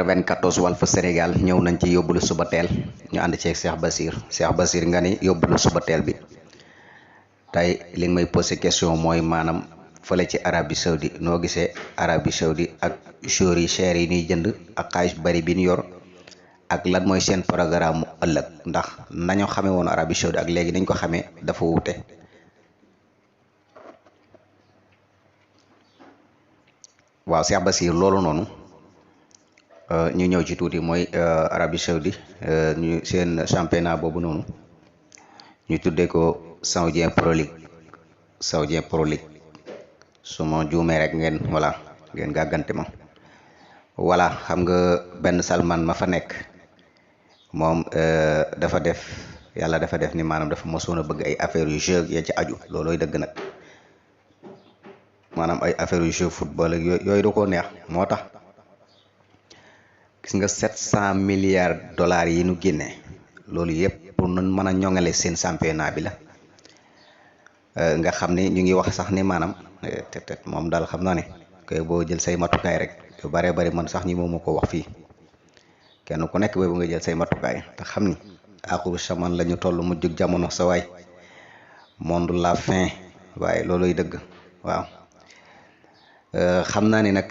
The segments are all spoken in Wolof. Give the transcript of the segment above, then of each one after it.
94 Walf Sénégal ñëw nañ ci yóbbulu suba teel ñu ànd ceeg Cheikh Basir nga ni yóbbulu suba teel bi tey li nga may posé question mooy maanaam fële ci Arabie Saoudi noo gisee Arabie Saoudi ak joueurs yi cher yi ñuy jënd ak xaalis bari bi ñu yor ak lan mooy seen programme mu ëllëg ndax nañu xamee woon Arabie Saoudi ak léegi nañ ko xamee dafa wuute. waaw Cheikh Basir loolu noonu ñu ñëw ci tuuti mooy Arabie Saoudi ñu seen championnat boobu noonu ñu tuddee ko Saoudien Pro League su ma juumee rek ngeen gàggante ma voilà. xam nga benn Salman ma fa nekk moom yàlla dafa def ni maanaam dafa mosoon a bëgg ay affaire yu jeu ya ci aju loolooy dëgg nag maanaam ay affaire yu jeu football ak yooyu da koo neex moo tax gis nga 700 milliards dollars yi nu génne loolu yëpp pour nun mën a ñoŋale seen championnat bi la nga xam ne ñu ngi wax sax ni maanaam moom daal xam naa ne koy boo jël say matukaay rek yu baree bari man sax ñi moom moo ko wax fii kenn ku nekk boobu nga jël say matukaay te xam ni aaxiru zaman la ñu toll mu jug jamono sa waay monde la fin waaye looluy dëgg waaw. xam naa ni nag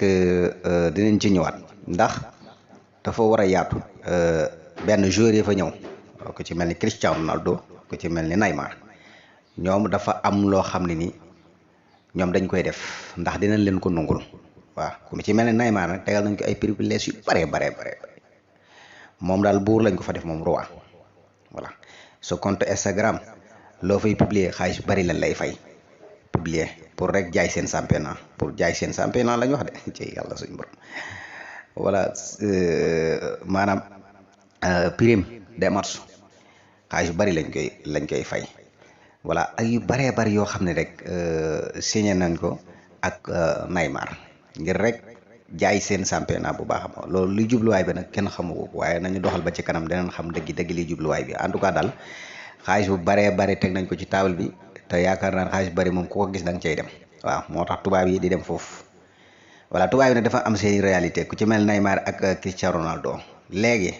dinañ ci ñëwaat ndax dafa war a yaatu benn joueur yi fa ñëw ku ci mel ni Cristiano Ronaldo ku ci mel ni Neymar ñoom dafa am loo xam ne ni ñoom dañ koy def ndax dinañ leen ko nungul waaw ku ci mel ni Neymar nag tegal nañ ko ay privilèges yu bare moom daal buur lañ ko fa def moom roi voilà. sa compte Instagram loo fay publier xaalis bari lañ lay fay publier pour rek jaay seen championnat lañ wax de ci yàlla suñu borom voilà. maanaam prime des matchs xaalis bari lañ koy fay voilà ak yu baree bari yoo xam ne rek signé nañ ko ak Neymar ngir rek jaay seen championnat bu baax a loolu li jubluwaay bi nag kenn xamu ko waaye nañu doxal ba ci kanam dinañ xam dëgg li jubluwaay bi en tout cas daal xaalis bu baree bari teg nañ ko ci table bi te yaakaar naa xaalis bari moom ku ko gis da nga cay dem waaw moo tax tubaab yi di dem foofu. voilà tubaab yi nag dafa am seen réalité ku ci mel Neymar ak Cristiano Ronaldo léegi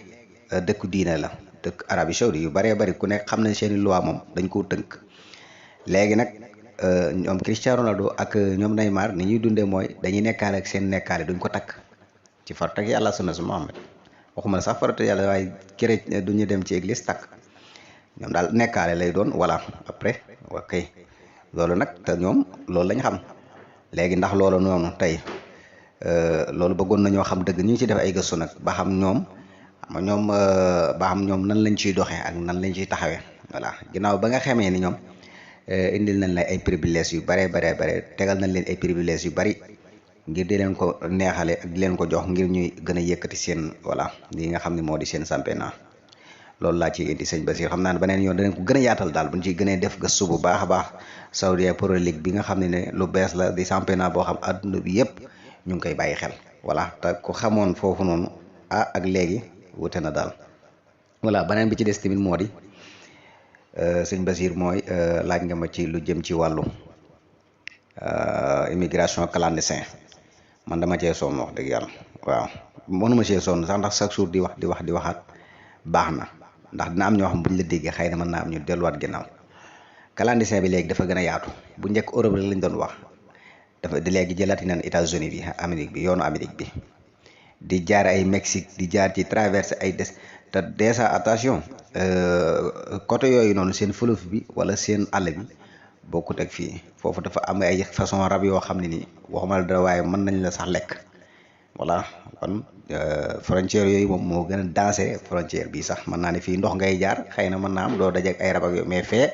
dëkku diine la dëkk Arabie Saoudi yu baree bari ku nekk xam nañ seen i loi moom dañ koo tënk léegi nag ñoom Cristiano Ronaldo ak ñoom Neymar ni ñuy dundee mooy dañuy nekkaale ak seen nekkaale duñ ko takk ci farata ak yàlla sunna su Muhammad waxuma la sax farata yàlla waaye kërëj duñu dem ci église takk ñoom daal nekkaale lay doon voilà après ok loolu nag te ñoom loolu lañ xam léegi ndax loolu noonu tey loolu bëggoon nañoo xam dëgg ñu ngi ci def ay gëstu nag ba xam ñoom nan lañ ciy doxee ak nan lañ ciy taxawee voilà ginnaaw ba nga xamee ni ñoom indil nañ la ay privilèges yu bare tegal nañ leen ay privilèges yu bari ngir di leen ko neexale ak di leen ko jox ngir ñuy gën a yëkkati seen voilà li nga xam ne moo di seen championnat loolu laa ci indi sëñ Basir xam naa ne beneen yoon danañ ko gën a yaatal daal buñ ciy gënee def gëstu bu baax a baax Saoudien Pro League bi nga xam ne lu bees la di championnat boo xam adduna bi yëpp ñu ngi koy bàyyi xel voilà te ku xamoon foofu noonu ak léegi wute na daal voilà beneen bi ci des tamit moo di sëñ Basir mooy laaj nga ma ci lu jëm ci wàllu immigration clandestin man dama cee sonn wax dëgg yàlla waaw mënuma cee sonn sax ndax chaque jour di waxaat baax na ndax dina am ñoo xam buñ la déggee xëy na mën naa am ñu delluwaat ginnaaw clandestin bi léegi dafa gën a yaatu bu njëkk Europe rek lañ doon wax dafa di léegi jëlaati nañ États-Unis bi Amérique bi yoonu Amérique bi di jaar ay Mexique di jaar ci traversé ay des te déjà attention côté yooyu noonu seen fleuve bi wala seen àll bi bokkut ak fii foofu dafa am ay façon rab yoo xam ne nii waxuma la dara waaye mën nañ la sax lekk voilà kon frontière yooyu moom moo gën a dansé frontière bi sax mën naa ne fii ndox ngay jaar xëy na mën naa am doo dajeek ay rab ak yooyu mais fee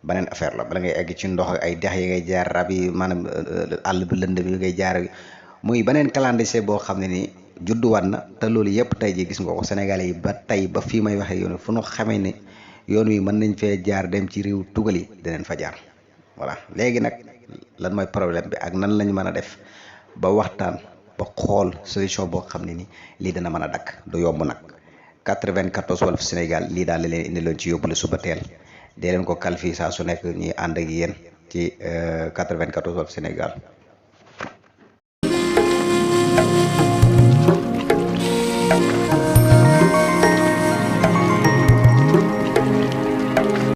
beneen affaire la bala ngay egg ci ndox ay dex yi ngay jaar rab yi maanaam àll bi lënd bi ngay jaar muy beneen clandestin boo xam ne ni judduwaat na te loolu yëpp tey ji gis nga ko Sénégalais yi ba tey ba fii may waxee yoon fu nu xamee ne yoon wi mën nañ fee jaar dem ci réew tugal yi dinañ fa jaar voilà léegi nag lan mooy problème bi ak nan lañ mën a def ba waxtaan ba xool solution boo xam ne ni lii dana mën a dakk du yomb nag 94 Walf Sénégal lii daal la leen indi loon ci yóbbulu suba teel dee leen ko kal fii saa su nekk ñuy ànd ak yéen ci 94 Walf Sénégal